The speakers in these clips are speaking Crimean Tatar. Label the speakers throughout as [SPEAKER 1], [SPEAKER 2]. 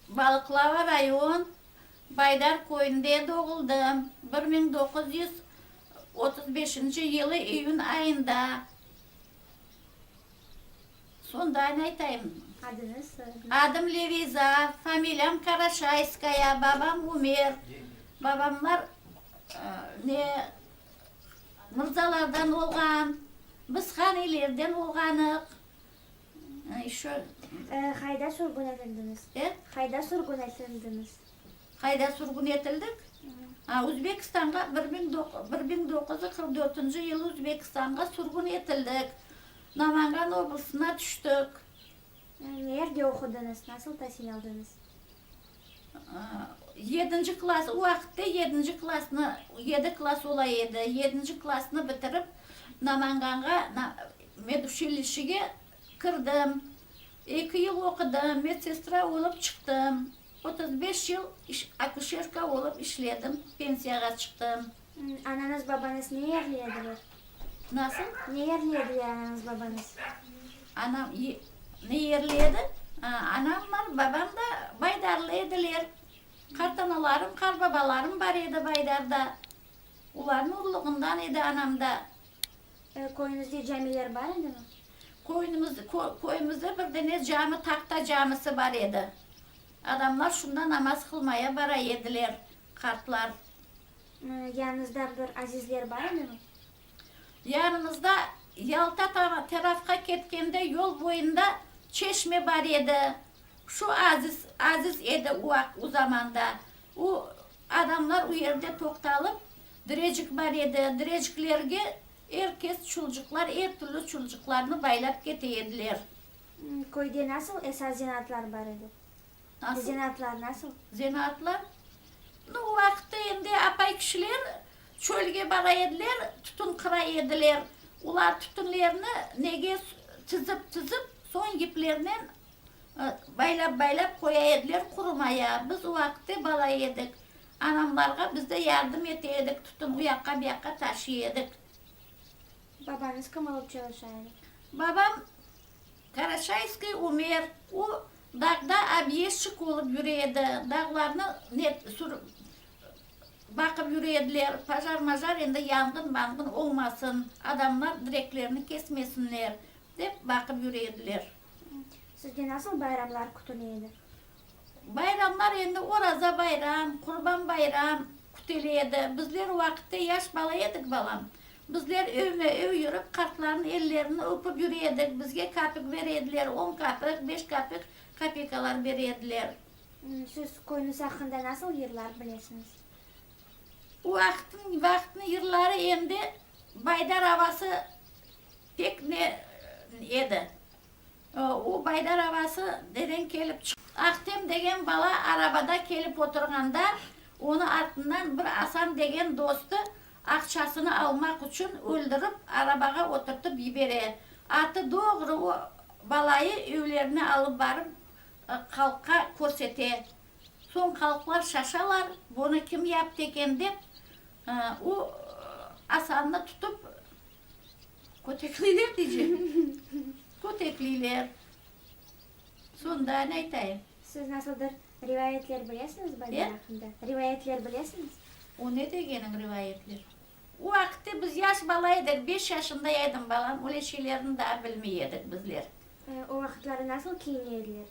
[SPEAKER 1] Balıqlava rayon, Baydar köyünde doğuldım, 1935 yılı iyün ayında. Soñdan aytayım.
[SPEAKER 2] Adıñız, soyadıñız?
[SPEAKER 1] Adım Leviza, familiyam Karaşayskaya, babam Umer. Babamlar ne mırzalardan olğan, biz haniylerden olğanıq. Şu.
[SPEAKER 2] Qayda sürgün etildiñiz?
[SPEAKER 1] E?
[SPEAKER 2] Qayda sürgün etildiñiz?
[SPEAKER 1] Qayda sürgün etildik? A, Özbekistanğa 1944 yılı Özbekistanğa sürgün etildik. Namangan oblastına tüştik.
[SPEAKER 2] Nerede oqudıñız, nasıl tasil aldıñız?
[SPEAKER 1] Yedinci klass, o vaqıtta yedinci klassnı, yedi klass ola edi, yedinci klassnı bitirip, Namanganğa meduçilişege kirdim. Eki yıl oqudım, medsestra olıp çıqtım. 35 yıl akuşerka olıp işledim, pensiyağa çıqtım.
[SPEAKER 2] Anañız, babañız ne yerli ediler?
[SPEAKER 1] Nasıl?
[SPEAKER 2] Ne yerli ediler anañız, babañız?
[SPEAKER 1] Anam ne yerli edi? Anamlar, babam da Baydarlı ediler. Qartanalarım, qartbabalarım bar edi Baydarda. Olarnıñ urluğından edi anam da.
[SPEAKER 2] Köyüñizde camiler bar edimi?
[SPEAKER 1] Köyümizde bir dene cami, tahta camisi bar edi. Adamlar şunda namaz qılmaya bara ediler, qartlar.
[SPEAKER 2] Yanıñızda bir azizler bar edimi?
[SPEAKER 1] Yanımızda Yalta tarafqa ketkende yol boyunda çeşme bar edi. Şu aziz, aziz edi o o zamanda. O adamlar o yerde toqtalıp, direcik bar edi, direciklerge er kes çulcuqlar, er türlü çulcuqlarnı baylap kete ediler.
[SPEAKER 2] Köyde nasıl esas zenaatlar bar edi?
[SPEAKER 1] Nasıl?
[SPEAKER 2] Zenaatlar nasıl?
[SPEAKER 1] Zenaatlar? Nu, o vaqıtta endi apay kişiler çölge bara ediler, tütün qıra ediler. Olar tütünlerini nege tizip-tizip, soñ yiplernen baylap-baylap qoya ediler qurumaya. Biz o vaqıtta bala edik. Anamlarğa biz de yardım ete edik, tütün u yaqqa-bu yaqqa taşıy edik.
[SPEAKER 2] Babañız kim olıp çalışa edi?
[SPEAKER 1] Babam Karaşayskiy Umer, o, dağda obyezdçik olıp yüre edi, dağlarnı ne sürip, baqıp yüre ediler, pajar-majar endi yanğın-manğın olmasın, adamlar direklerini kesmesinler, dep baqıp yüre ediler.
[SPEAKER 2] Sizde nasıl bayramlar kütüle edi?
[SPEAKER 1] Bayramlar endi Oraza bayram, Qurban bayram kütele edi. Bizler o vaqıtta yaş bala edik, balam. Bizler evme-ev yürip, qartlarnıñ ellerini öpüp yüre edik. Bizge kapik bere ediler, on kapik, beş kapik kapeykalar bere ediler.
[SPEAKER 2] Siz köyüñiz aqqında nasıl yırlar bilesiñiz?
[SPEAKER 1] O vaqıtnıñ vaqıtnıñ yırları endi Baydar avası pek ne edi. O Baydar avası neden kelip çıqtı? Ahtem degen bala arabada kelip oturğanda, onı artından bir Asan degen dostu aqçasını almaq içün öldürip, arabağa oturtıp yibere. Atı doğru o balayı evlerine alıp barıp, halqqa körsete. Soñ halqlar şaşalar, bunı kim yaptı eken dep, o Asannı tutıp, Kötekleyler diycem. Kötekleyler. Soñ daa ne aytayım?
[SPEAKER 2] Siz nasıldır rivayetler bilesiñiz Baydar aqqında? Rivayetler bilesiñiz?
[SPEAKER 1] O ne degeniñ rivayetler? O vaqıtta biz yaş bala edik, beş yaşında edim, balam, öyle şeylerni daa bilmey edik bizler.
[SPEAKER 2] O vaqıtları nasıl kiyine ediler?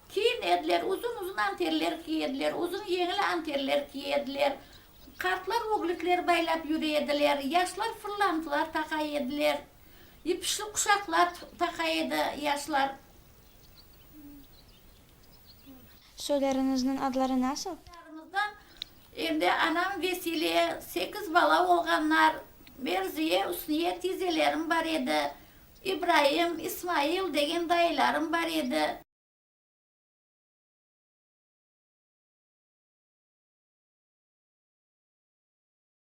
[SPEAKER 1] Kiyine ediler, uzun-uzun anterler kiye ediler, uzun yeñli anterler kiye ediler. Qartlar öglükler baylap yüre ediler, yaşlar fırlantılar taqa ediler, yipişli quşaqlar taqa edi yaşlar.
[SPEAKER 2] Soylârıñıznıñ adları nasıl?
[SPEAKER 1] Soylarımızdan endi anam Vesile, sekiz bala olğanlar, Merziye, Üsniye tizelerim bar edi, İbraim, İsmail degen dayılarım bar edi.